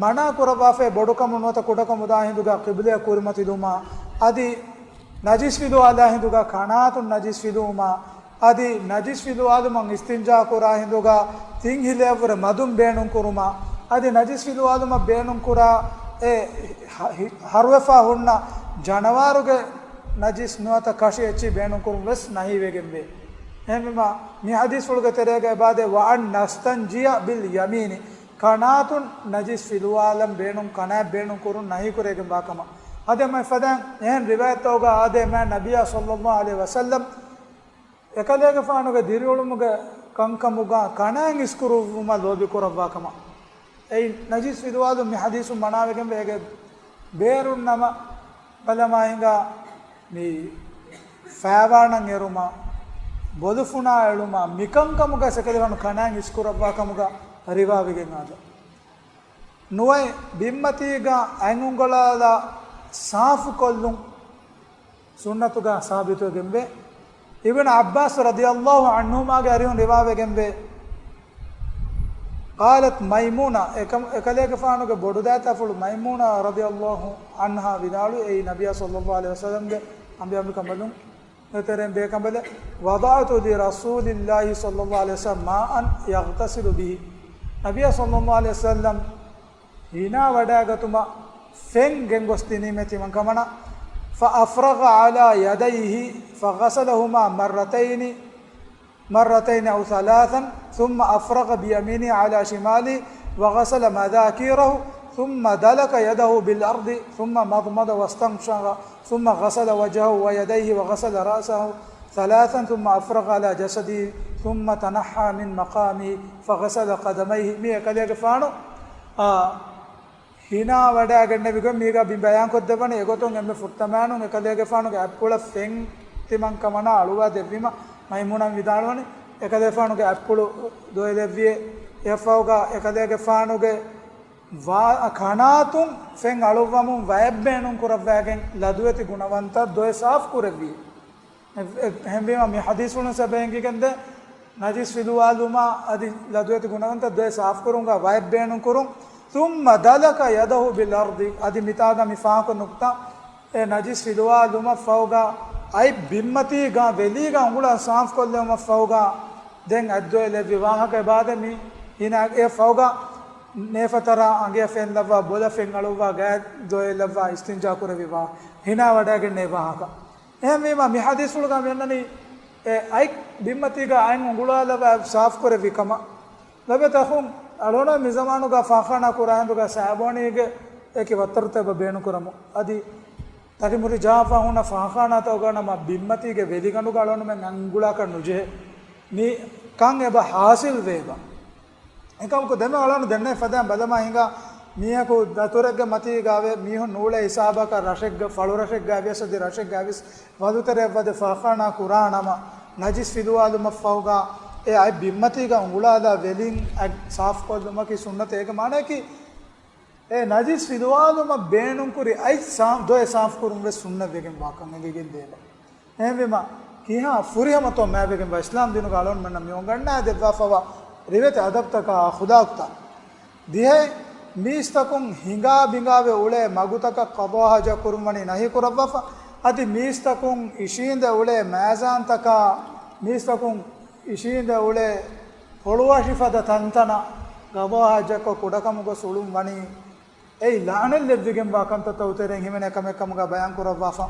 މަނާ ކުރައްވާފައި ބޮޑުކަމުން ނުވަތަ ކުޑަކަމުދާ ހިނދުގަ ޤިބްލަޔަށް ކުރިމަތިލުމާ، އަދި ނަޖިސް ފިލުވާލާ ހިނދުގަ ކަނާތުން ނަޖިސް ފިލުވުމާ، އަދި ނަޖިސް ފިލުވާލުމަށް އިސްތިންޖާ ކުރާ ހިނދުގަ ތިން ހިލަޔަށްވުރެ މަދުން ބޭނުން ކުރުމާ، އަދި ނަޖިސް ފިލުވާލުމަށް ބޭނުން ކުރާ އެ ހަ-، ހި-، ހަރުވެފަ ހުންނަ ޖަނަވާރުގެ ނަޖިސް ނުވަތަ ކަށި އެއްޗިހި ބޭނުން ކުރުން ވެސް ނަހީވެގެންވޭ. އެހެންވީމަ، މި ޙަދީޘްފުޅުގެ ތެރޭގަ އެބައާދޭ، وأن نستنجي باليمين، ކަނާތުން ނަޖިސް ފިލުވާލަން ބޭނުން، ކަނާތް ބޭނުން ކުރުން ނަހީ ކުރެވިގެންވާ ކަމަށް. އަދި ހަމަ އެފަދައިން އެހެން ރިވާޔަތްތަކުގަ އާދޭ، މާތް ނަބިއްޔާ ޞައްލަﷲ ޢަލައިހި ވަސައްލަމަ އެކަލޭގެފާނުގެ ދިރިއުޅުމުގެ ކަންކަމުގަ ކަނާތް އިސްކުރުވުމަށް ލޯބި ކުރައްވާ ކަމަށް. އެއީ ނަޖިސް ފިލުވާލުން މި ޙަދީޘުން މަނާވެގެންވޭ. އޭގެ ބޭރުން ނަމަ ބަލަމާ ހިނގާ މި ފައިވާނަން އެރުމާ، ބޮލުފުނާ އެޅުމާ، މިކަންކަމުގަ އެކަލޭގެފާނު ކަނާތް އިސްކުރައްވާ ކަމުގަ ރިވާވެގެން އާދޭ. ނުވަތަ ބިންމަތީގަ އަތް އުނގަޅާލާ ސާފުކޮށްލުން ސުންނަތުގަ ސާބިތުވެގެންވޭ. އިބްނު ޢައްބާސް ރަޟިޔަﷲ ޢަންހުމާގެ އަރިހުން ރިވާވެގެންވޭ. قالت ميمونة، އެކަ-، އެކަލޭގެފާނުގެ ބޮޑުދައިތާފުޅު މައިމޫނާ ރަޟިޔަﷲ ޢަންހާ ވިދާޅުވި، އެއީ ނަބިއްޔާ ޞައްލަﷲ ޢަލައިހި ވަސައްލަމްގެ އަނބިއްޔާ ކަނބަލުން ތެރެއިން ބޭކަނބަލެއް، وضعت لرسول الله صلى الله عليه وسلم ماء يغتسل به، ނަބިއްޔާ ޞައްލަﷲ ޢަލައިހި ވަސައްލަމް ހިނާ ވަޑައިގަތުމަށް ފެން ގެންގޮސްދިނީމޭ ތިމަން ކަމަނާ. فأفرغ على يديه فغسلهما مرتين، مرتين أو ثلاثا، ثم أفرغ بيمينه على شماله وغسل مذاكيره، ثم دلك يده بالأرض، ثم مضمض واستنشق، ثم غسل وجهه ويديه وغسل رأسه ثلاثا، ثم أفرغ على جسده، ثم تنحى من مقامه فغسل قدميه. މި އެކަލޭގެފާނު، އާ، ހިނާ ވަޑައިގެންނެވިގޮތް މީގަ ބިން ބަޔާންކޮށްދެއްވަނީ. އެގޮތުން އެންމެ ފުރަތަމައިނުން އެކަލޭގެފާނުގެ އަތްޕުޅަށް ފެން ތިމަން ކަމަނާ އަޅުވާ ދެއްވީމަ، މައިމޫނާ ވިދާޅުވަނީ، އެކަލޭފާނުގެ އަތްޕުޅު ދޮވެލެއްވިއޭ. އެއަށްފަހުގަ އެކަލޭގެފާނުގެ ވާ-، ކަނާތުން ފެން އަޅުއްވަމުން ވަޔަށް ބޭނުން ކުރައްވައިގެން ލަދުވެތި ގުނަވަންތައް ދޮވެ ސާފު ކުރެއްވި. އެ-، އެ-، އެހެންވީމަ މި ޙަދީޘްފުޅުން ސަބައިން އެނގިގެންދޭ، ނަޖިސް ފިލުވާލުމާ އަދި ލަދުވެތި ގުނަވަންތައް ދޮވެ ސާފުކުރުމުގަ ވަޔަށް ބޭނުން ކުރުން. ثم دلك يده بالأرض، އަދި މިތާގަ މި ފާހަގަ ނުކުތާ، އެ ނަޖިސް ފިލުވާލުމަށް ފަހުގަ އަތް ބިންމަތީގަ ވެލީގަ އުނގުޅާ ސާފުކޮށްލެވުމަށް ފަހުގަ ދެން އަތް ދޮވެލެއްވި ވާހަކަ އެބައާދޭ މި ހިނާ އެ ފަހުގަ ނޭފަތަރާ އަނގަޔަށް ފެން ލައްވާ، ބޮލަށް ފެން އަޅުއްވާ، ގާތް ދޮވެލައްވާ، އިސްތިންޖާ ކުރެއްވި ވާ-، ހިނާ ވަޑައިގެންނެވި ވާހަކަ. އެހެންވީމަ، މި ޙަދީޘްފުޅުގަ މިއަންނަނީ، އެ އަތް ބިންމަތީގަ އަތް އުނގުޅާލަވާ ސާފުކުރެއްވި ކަމަށް. ލޮބުވެތި އަޚުން، އަޅުގަނޑު މި ޒަމާނުގަ ފާޚާނާ ކުރާ ހިނދުގަ ސާބޯނީގެ އެކި ވައްތަރުތައް އެބަ ބޭނުންކުރަމު. އަދި ތަކިމުރި ޖަހާފަ ހުންނަ ފާޚާނާތަކުގަ ނަމަ ބިންމަތީގެ ވެލިގަނޑުގަ އަޅުގަނޑުމެން އަތް އުނގުޅާކަށް ނުޖެހޭ. މި ކަން އެބަ ޙާޞިލްވޭބަ. އެކަމަކު ދެންމެ އަޅާނު ދެންނެވި ފަދައިން ބަލަމާ ހިނގާ މީހަކު ދަތުރެއްގެ މަތީގާވެ މީހުން ނޫޅޭ ހިސާބަކަށް ރަށެއްގަ ފަޅުރަށެއްގައިވިޔަސް އަދި ރަށެއްގައިވިޔަސް ވަލުތެރެއަށްވަދެ ފާޚާނާ ކުރާ ނަމަ، ނަޖިސް ފިލުވާލުމަށްފަހުގަ އެ އަތް ބިންމަތީގަ އުނގުޅާލާ ވެލިން އަތް ސާފުކޮށްލުމަކީ ސުންނަތެއް. އޭގެ މާނައަކީ، އެ ނަޖިސް ފިލުވާލުމަށް ބޭނުންކުރި އަތް ސާ-، ދޮވެ ސާފުކުރުން ވެސް ސުންނަތްވެގެން ވާކަން އެނގިގެން ދޭބަ. އެހެންވީމަ، ކިހާ ފުރިހަމަތޯ މާތްވެގެންވާ އިސްލާމް ދީނުގަ އަޅުގަނޑުމެންނަށް މި އޮނގަންނާ ދެއްވާފަވާ ރިވެތި އަދަބްތަކާ އަޚުލާޤުތައް. ދިހައެއް، މީސްތަކުން ހިނގާ ބިނގާވެ އުޅޭ މަގުތަކަށް ޤަޟާ ޙާޖާ ކުރުން ވަނީ ނަހީ ކުރައްވާފަ. އަދި މީސްތަކުން އިށީނދެ އުޅޭ މައިޒާންތަކާ، މީސްތަކުން އިށީނދެ އުޅޭ ހޮޅުއަށި ފަދަ ތަންތަނަށް ޤަޟާ ޙާޖަކޮށް ކުޑަކަމުގަ އުޅުން ވަނީ އެއީ ލަޢުނަތް ލެއްވިގެންވާ ކަންތައްތަކުގެ ތެރެއިން ހިމެނޭ ކަމެއް ކަމުގަ ބަޔާން ކުރައްވާފަ.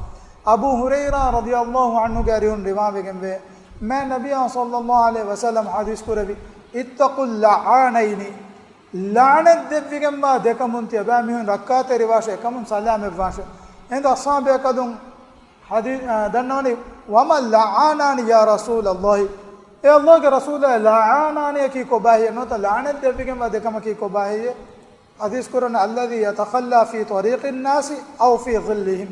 އަބޫ ހުރައިރާ ރަޟިޔަﷲ ޢަންހުގެ އަރިހުން ރިވާވެގެންވޭ، މާތް ނަބިއްޔާ ޞައްލަﷲ ޢަލައިހި ވަސައްލަމް ޙަދީޘް ކުރެއްވި، اتقوا اللعانين، ލަޢުނަތް ދެއްވިގެންވާ ދެކަމުން ތިޔަބައިމީހުން ރައްކާތެރިވާށޭ، އެކަމުން ސަލާމަތްވާށޭ. އެހިނދު އަޞްޙާބު ބޭކަލުން ޙަދީ-، އާ، ދަންނަވަނީ، وما اللعانان يا رسول الله؟ އޭ ﷲ ގެ ރަސޫލާ، ލަޢާނާނީއަކީ ކޮބާހެއްޔޭ؟ ނުވަތަ ލަޢުނަތް ދެއްވިގެންވާ ދެކަމަކީ ކޮބާހެއްޔޭ؟ ޙަދީޘް ކުރަން، الذي يتخلى في طريق الناس أو في ظلهم.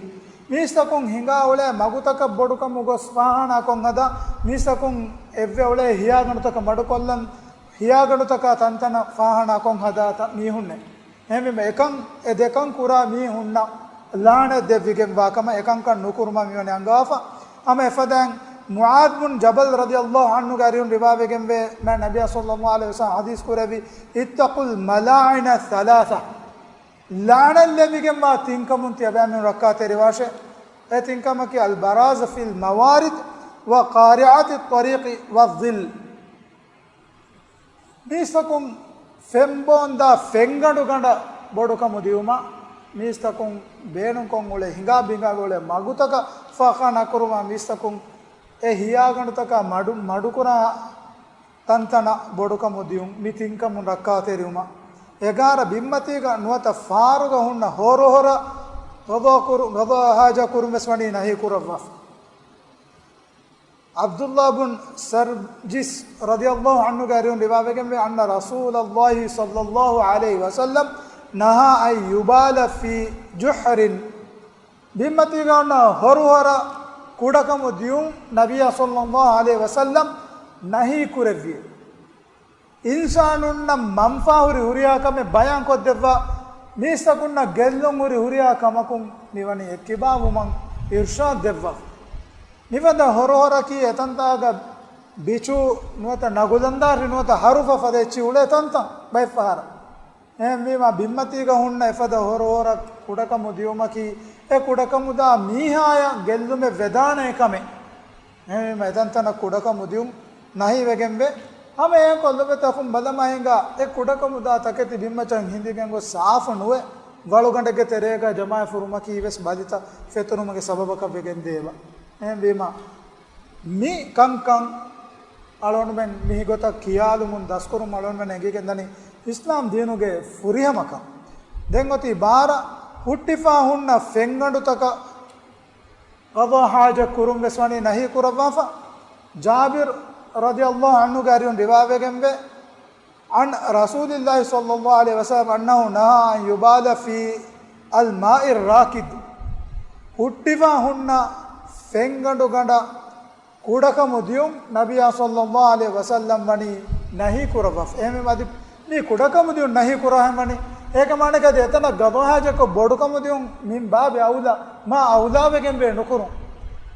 މީސްތަކުން ހިނގާ އުޅޭ މަގުތަކަށް ބޮޑުކަމުގަ ގޮސް ފާޚާނާ ކޮށް ހަދާ، މީސްތަކުން އެއްވެ އުޅޭ ހިޔާގަނޑުތަކަށް މަޑުކޮށްލަން، ހިޔާގަނޑުތަކާ ތަންތަނަށް ފާޚާނާ ކޮށް ހަދާ ތަ-، މީހުންނޭ. އެހެންވީމަ އެކަން، އެ ދެކަން ކުރާ މީހުންނަށް ލަޢުނަތް ދެއްވިގެންވާ ކަމަށް އެކަންކަން ނުކުރުމަށް މިވަނީ އަންގަވާފަ. ހަމަ އެފަދައިން މުޢާޛް ބުން ޖަބަލް ރަޟިޔަﷲ ޢަންހުގެ އަރިހުން ރިވާވެގެންވޭ، މާތް ނަބިއްޔާ ޞައްލަﷲ ޢަލައިހި ވަސައްލަމް ޙަދީޘް ކުރެއްވި، اتقوا الملاعن الثلاثة. ލަޢުނަތް ލެއްވިގެންވާ ތިންކަމުން ތިޔަބައިމީހުން ރައްކާތެރިވާށޭ. އެ ތިންކަމަކީ، البراز في الموارد وقارعة الطريق والظل. މީސްތަކުން ފެންބޯންދާ ފެންގަނޑު ގަނޑަށް ބޮޑުކަމު ދިއުމަށް، މީސްތަކުން ބޭނުންކޮށް އުޅޭ ހިނގާ ބިނގާ އުޅޭ މަގުތަކަށް ފާޚާނާ ކުރުމަށް، މީސްތަކުން އެ ހިޔާގަނޑުތަކާ މަޑު، މަޑުކުރާ ތަންތަނަށް ބޮޑުކަމު ދިއުން، މި ތިންކަމުން ރައްކާތެރިވުމަށް، އެގާރަ ބިންމަތީގަ ނުވަތަ ފާރުގަ ހުންނަ ހޮރުހޮރަށް ޤަޟާ ކުރު، ޤަޟާ ޙާޖާ ކުރުން ވެސް ވަނީ ނަހީ ކުރައްވާފަ. ޢަބްދުﷲ ބުން ސަރްޖިސް ރަޟިޔަﷲ ޢަންހުގެ އަރިހުން ރިވާވެގެންވޭ، أن رسول الله صلى الله عليه وسلم نهى أن يبال في جحر. ބިންމަތީގަ ހުންނަ ހޮރުހޮރަށް ކުޑަކަމު ދިއުން ނަބިއްޔާ ޞައްލަﷲ ޢަލައިހި ވަސައްލަމް ނަހީ ކުރެއްވި. އިންސާނުންނަށް މަންފާ ހުރި ހުރިހާ ކަމެއް ބަޔާން ކޮށްދެއްވާ، މީސްތަކުންނަށް ގެއްލުން ހުރި ހުރިހާ ކަމަކުން މިވަނީ އެއްކިބާވުމަށް އިރުޝާދު ދެއްވާފަ. މިފަދަ ހޮރުހޮރަކީ އެތަންތާގަ ބިޗު ނުވަތަ ނަގުލަންދާށި ނުވަތަ ހަރުފަ ފަދަ އެއްޗިހި އުޅޭ ތަންތަން ބައެއްފަހަރަށް. އެހެންވީމަ، ބިންމަތީގަ ހުންނަ އެފަދަ ހޮރުހޮރަށް ކުޑަކަމު ދިއުމަކީ، އެ ކުޑަކަމުދާ މީހާޔަށް ގެއްލުމެއް ވެދާނެ ކަމެއް. އެހެންވީމަ، އެތަންތަނަށް ކުޑަކަމު ދިއުން ނަހީވެގެންވޭ. ހަމަ އެހެންކޮށް ލޮބުވެތި އަޚުން ބަލަމާ ހިނގާ، އެ ކުޑަކަމުދާ ތަކެތި ބިންމައްޗަށް ހިނދިގެން ގޮސް ސާފު ނުވެ، ވަޅުގަނޑެއްގެ ތެރޭގަ ޖަމާވެފަ ހުރުމަކީ ވެސް ބަލިތައް ފެތުރުމުގެ ސަބަބަކަށް ވެގެންދޭ އެބަ. އެހެންވީމަ، މި ކަންކަން އަޅުގަނޑުމެން މިގޮތަށް ކިޔާލުމުން ދަސްކުރުމުން އަޅުގަނޑުމެން އެނގިގެންދަނީ އިސްލާމް ދީނުގެ ފުރިހަމަކަން. ދެން އޮތީ ބާރަ ހުއްޓިފަ ހުންނަ ފެންގަނޑުތަކަށް ޤަޟާ ޙާޖަތް ކުރުން ވެސް ވަނީ ނަހީ ކުރައްވާފަ. ޖާބިރު ރަޟިޔަﷲ ޢަންހުގެ އަރިހުން ރިވާވެގެންވޭ، عن رسول الله صلى الله عليه وسلم أنه نهى أن يبال في الماء الراكد. ހުއްޓިފަ ހުންނަ ފެންގަނޑު ގަނޑަށް ކުޑަކަމު ދިޔުން ނަބިއްޔާ ޞައްލައްލާހު ޢަލައިހި ވަސައްލަމް ވަނީ ނަހީ ކުރައްވާފަ. އެހެންވީމަ އަދި މި ކުޑަކަމު ދިޔުން ނަހީ ކުރާހެން ވަނީ، އޭގެ މާނައަކީ އަދި އެތަނަށް ޤަޟާ ޙާޖަތްކޮށް ބޮޑުކަމު ދިޔުން މިން ބާބި އައުލާ، މާ އައުލާވެގެންވޭ ނުކުރުން.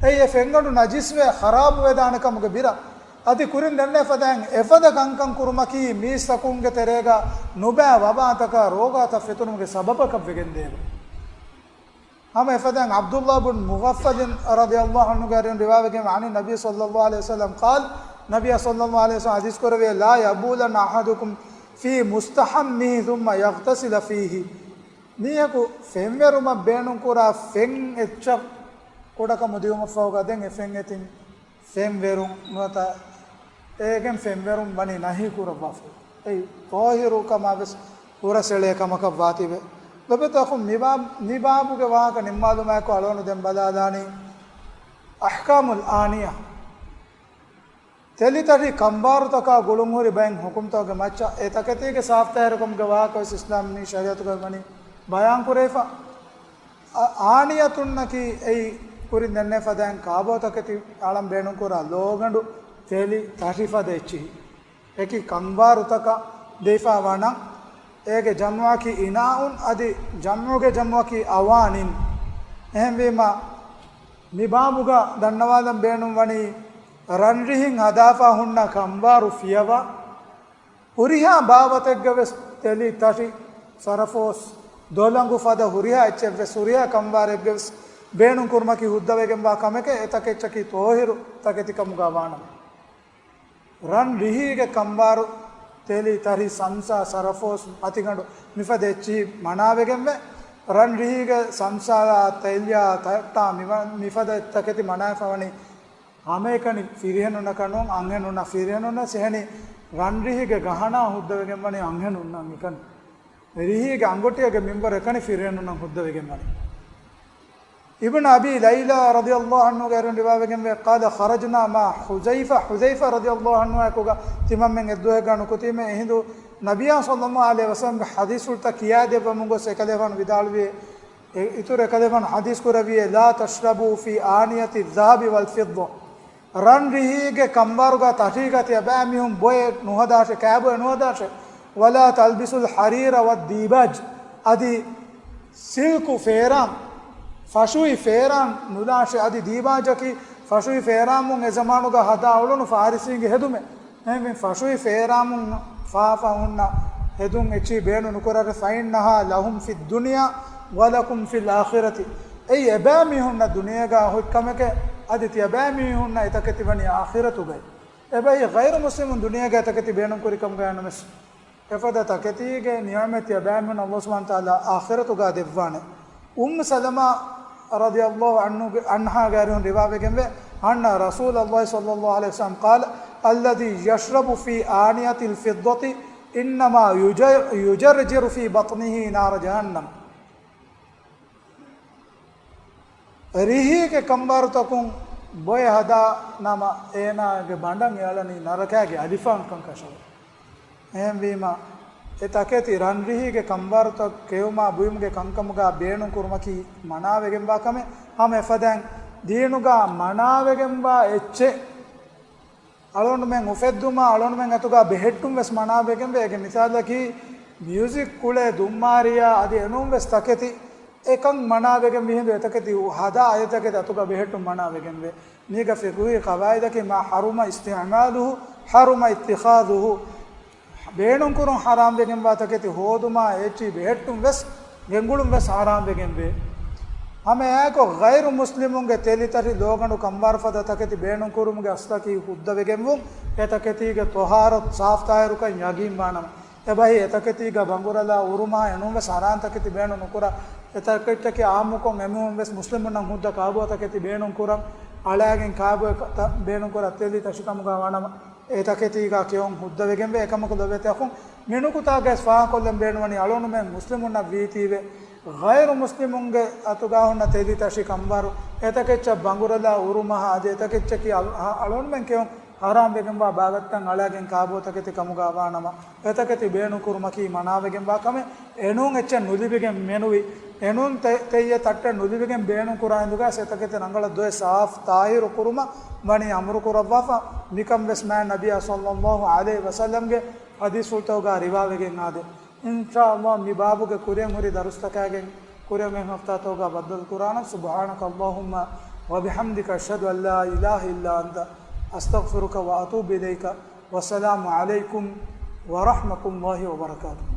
އެއީ އެ ފެންގަނޑު ނަޖިސްވެ ޚަރާބުވެދާނެ ކަމުގެ ބިރަށް. އަދި ކުރިން ދެންނެވި ފަދައިން އެފަދަ ކަންކަން ކުރުމަކީ މީސްތަކުންގެ ތެރޭގަ ނުބައި ވަބާތަކާ ރޯގާތައް ފެތުރުމުގެ ސަބަބަކަށް ވެގެންދޭ އެބަ. ހަމަ އެފަދައިން ޢަބްދުﷲ ބިން މުޣައްފަލިން ރަޟިޔަﷲ ޢަންހުގެ އަރިހުން ރިވާވެގެން، عن النبي صلى الله عليه وسلم قال، ނަބިއްޔާ ޞައްލައްލާހު ޢަލައިހި ވަސައްލަމް ޙަދީޘް ކުރެއްވިއޭ، لا يبولن أحدكم في مستحمه ثم يغتسل فيه. މީހަކު ފެންވެރުމަށް ބޭނުންކުރާ ފެން އެއްޗަށް ކުޑަކަމު ދިޔުމަށްފަހުގަ ދެން އެ ފެން އެތިން ފެންވެރުން ނުވަތަ އޭގެން ފެންވެރުން ވަނީ ނަހީ ކުރައްވާފަ. އެއީ ޠާހިރުކަމާ ވެސް ހުރަސްއެޅޭ ކަމަކަށް ވާތީވެ. ލޮބުވެތި އަޚުން، މި ބާ-، މި ބާބުގެ ވާހަކަ ނިންމާލުމާއެކު އަޅުގަނޑު ދެން ބަލާލާނީ އަޙްކާމުލް އާނިޔާ. ތެލި ތަށި ކަނބާރުތަކާ ގުޅުންހުރި ބައެއް ޙުކުމްތަކުގެ މައްޗަށް އެ ތަކެތީގެ ސާފުތާހިރުކަމުގެ ވާހަކަ ވެސް އިސްލާމީ ޝަރީޢަތުގައި ވަނީ ބަޔާންކުރެވިފަ. އާ-، އާނިޔަތުންނަކީ އެއީ ކުރިން ދެންނެވި ފަދައިން ކާބޯ ތަކެތި އަޅަން ބޭނުންކުރާ ލޯގަނޑު ތެލި ތަށިފަދަ އެއްޗިހި. އެކި ކަނބާރުތަކަށް ދެވިފަ ވަނަ، އޭގެ ޖަމްޢަކީ އިނާއުން، އަދި ޖަމްޢުގެ ޖަމްޢަކީ އަވާނިން. އެހެންވީމަ، މި ބާބުގަ ދަންނަވާލަން ބޭނުންވަނީ، ރަންރިހިން ހަދާފަ ހުންނަ ކަނބާރު ފިޔަވާ، ހުރިހާ ބާވަތެއްގަ ވެސް ތެލި ތަށި، ސަރަފޯސް، ދޮލަނގު ފަދަ ހުރިހާ އެއްޗެއް ވެސް، ހުރިހާ ކަނބާރެއްގެ ވެސް ބޭނުން ކުރުމަކީ ހުއްދަވެގެންވާ ކަމެކޭ، އެ ތަކެއްޗަކީ ޠާހިރު ތަކެތިކަމުގަ ވާނަމަ. ރަން ރިހީގެ ކަނބާރު، ތެލި، ތަށި، ސަމްސާ، ސަރަފޯސް، މަތިގަނޑު މިފަދަ އެއްޗިހި މަނާވެގެންވެ. ރަން ރިހީގެ ސަމްސާއާ، ތެލްޔާ، ތައްޓާ މި-، މިފަދަ ތަކެތި މަނާވެފަ ވަނީ ހަމައެކަނި ފިރިހެނުންނަކަށް ނޫން، އަންހެނުންނަށް ފިރިހެނުންނަށް އެހެނީ ރަން ރިހީގެ ގަހަނާ ހުއްދަވެގެން ވަނީ އަންހެނުންނަށް އެކަނި. ރިހީގެ އަނގޮޓިއެއްގެ މިންވަރު އެކަނި ފިރިހެނުންނަށް ހުއްދަވެގެން ވަނީ. އިބްނު އަބީ ލައިލާ ރަޟިޔަﷲ ޢަންހުގެ އަރިހުން ރިވާވެގެންވޭ، قال خرجنا مع حذيفة، ޙުޛައިފާ ރަޟިޔަﷲ ޢަންހުއާއެކުގަ ތިމަންމެން އެއްދުވަހެއްގަ ނުކުތީމޭ، އެހިނދު ނަބިއްޔާ ޞައްލަﷲ ޢަލައިހި ވަސައްލަމްގެ ޙަދީޘްފުޅުތައް ކިޔާދެއްވަމުން ގޮސް އެކަލޭފާނު ވިދާޅުވި، އެ އިތުރު އެކަލޭފާނު ޙަދީޘް ކުރެއްވިއޭ، لا تشربوا في آنية الذهب والفضة. ރަން ރިހީގެ ކަނބާރުގަ ތަށީގަ ތިޔަބައިމީހުން ބޮއެއް ނުހަދާށޭ، ކާބޮއެއް ނުހަދާށޭ. ولا تلبسوا الحرير والديباج. އަދި ސިލްކު ފޭރާން، ފަށުއި ފޭރާން ނުލާށޭ. އަދި ދީބާޖަކީ ފަށުއި ފޭރާންމުން އެ ޒަމާނުގަ ހަދާ އުޅުނު ފާރިސީންގެ ހެދުމެއް. އެހެންވެ ފަށުއި ފޭރާންމުން ފާފަ ހުންނަ ހެދުން އެއްޗިހި ބޭނުން ނުކުރާށޭ. فإنها لهم في الدنيا ولكم في الآخرة. އެއީ އެބައިމީހުންނަށް ދުނިޔޭގަ ހުއްޓި ކަމެކޭ، އަދި ތިޔަބައިމީހުންނަށް އެތަކެތި ވަނީ އާޚިރަތުގައި. އެބައި ޣައިރު މުސްލިމުން ދުނިޔޭގަ އެތަކެތި ބޭނުން ކުރި ކަމުގައި ނަމަވެސް، އެފަދަ ތަކެތީގެ ނިޢުމަތް ތިޔަބައިމީހުންނަށް ﷲ ސުބްޙާނަހޫ ވަތަޢާލާ އާޚިރަތުގަ ދެއްވާނެ. އުއްމު ސަލަމާ ރަޟިޔަﷲ ޢަންހުގެ، ޢަންހާގެ އަރިހުން ރިވާވެގެންވޭ، أن رسول الله صلى الله عليه وسلم قال الذي يشرب في آنية الفضة إنما يجر-، يجرجر في بطنه نار جهنم. ރިހީގެ ކަނބާރުތަކުން ބޮއެ ހަދާ ނަމަ، އޭނާގެ ބަނޑަށް އެ އަޅަނީ ނަރަކާގެ އަލިފާންކަން ކަށަވަރު. އެހެންވީމަ، އެ ތަކެތި ރަން ރިހީގެ ކަނބާރުތައް ކެއުމާ ބުއިމުގެ ކަންކަމުގަ ބޭނުން ކުރުމަކީ މަނާވެގެންވާ ކަމެއް. ހަމަ އެފަދައިން ދީނުގަ މަނާވެގެންވާ އެއްޗެއް އަޅުގަނޑުމެން އުފެއްދުމާ އަޅުގަނޑުމެން އަތުގަ ބެހެއްޓުން ވެސް މަނާވެގެންވޭ. އޭގެ މިސާލަކީ، މިއުޒިކް ކުޅޭ ދުންމާރިޔާ އަދި އެނޫން ވެސް ތަކެތި އެކަން މަނާވެގެން މިހިނދު އެތަކެތި ހަދާ އެ ތަކެތި އަތުގަ ބެހެއްޓުން މަނާވެގެންވޭ. މީގަ ފިޤުހީ ޤަވާޢިދަކީ، ما حرم استعماله حرم اتخاذه. ބޭނުންކުރުން ޙަރާމްވެގެންވާ ތަކެތި ހޯދުމާ އެއްޗި ބެހެއްޓުން ވެސް ގެންގުޅުން ވެސް ޙަރާމްވެގެންވޭ. ހަމައެއާއެކު ޣައިރު މުސްލިމުންގެ ތެލި ތަށި ލޯގަނޑު ކަނބާރު ފަދަ ތަކެތި ބޭނުންކުރުމުގެ އަސްލަކީ ހުއްދަވެގެންވުން، އެ ތަކެތީގެ ޠަހާރަތު ސާފުތާހިރުކަން ޔަގީންވާނަމަ. އެބަހީ އެތަކެތީގަ ބަނގުރަލާ އުރުމާ އެނޫންވެސް ހަރާން ތަކެތި ބޭނުން ނުކުރާ. އެތަކެއްޗަކީ އާއްމުކޮށް އެމީހުންވެސް މުސްލިމުންނަށް ހުއްދަ ކާބޯތަކެތި ބޭނުން ކުރަން، އަޅާގެން ކާބޯ ބޭނުން ކުރާ ތެލި ތަށިކަމުގަ ވާނަމަ، އެތަކެތީގަ ކެއުން ހުއްދަވެގެންވޭ. އެކަމަކު ލޮބުވެތި އަޚުން، މިނުކުތާގައި ފާހަގަކޮށްލަން ބޭނުންވަނީ އަޅުގަނޑުމެން މުސްލިމުންނަށް ވީތީވެ، ޣައިރު މުސްލިމުންގެ އަތުގަ ހުންނަ ތެލި ތަށި ކަނބަރު، އެތަކެއްޗަށް ބަނގުރަލާ އުރުމަހާ އަދި އެތަކެއްޗަކީ އަޅު-، އަ-، އަޅުގަނޑުމެން ކެއުން ހަރާމްވެގެންވާ ބާވަތްތައް އަޅާގެން ކާބޯތަކެތި ކަމުގަ ވާނަމަ، އެތަކެތި ބޭނުން ކުރުމަކީ މަނާވެގެންވާ ކަމެއް. އެނޫން އެއްޗެއް ނުލިބިގެން މެނުވި، އެނޫން ތެ-، ތެއްޔެއް ތައްޓެއް ނުލިބިގެން ބޭނުން ކުރާ އިނދުގަ އެތަކެތި ރަނގަޅަށް ދޮވެ ސާފް ތާހިރު ކުރުމަށް ވަނީ އަމުރު ކުރައްވާފަ. މިކަން ވެސް މާތް ނަބިއްޔާ ޞައްލައްލާހު ޢަލައިހި ވަސައްލަމްގެ ޙަދީޘްފުޅުތަކުގަ ރިވާވެގެން އާދޭ. އިންޝާﷲ މި ބާބުގެ ކުރިއަށް ހުރި ދަރުސްތަކާގެން ކުރިއަށް އޮތް ހަފްތާތަކުގަ ބައްދަލު ކުރާނަން. سبحانك اللهم وبحمدك، أشهد أن لا إله إلا أنت، أستغفرك وأتوب إليك. والسلام عليكم ورحمة الله وبركاته.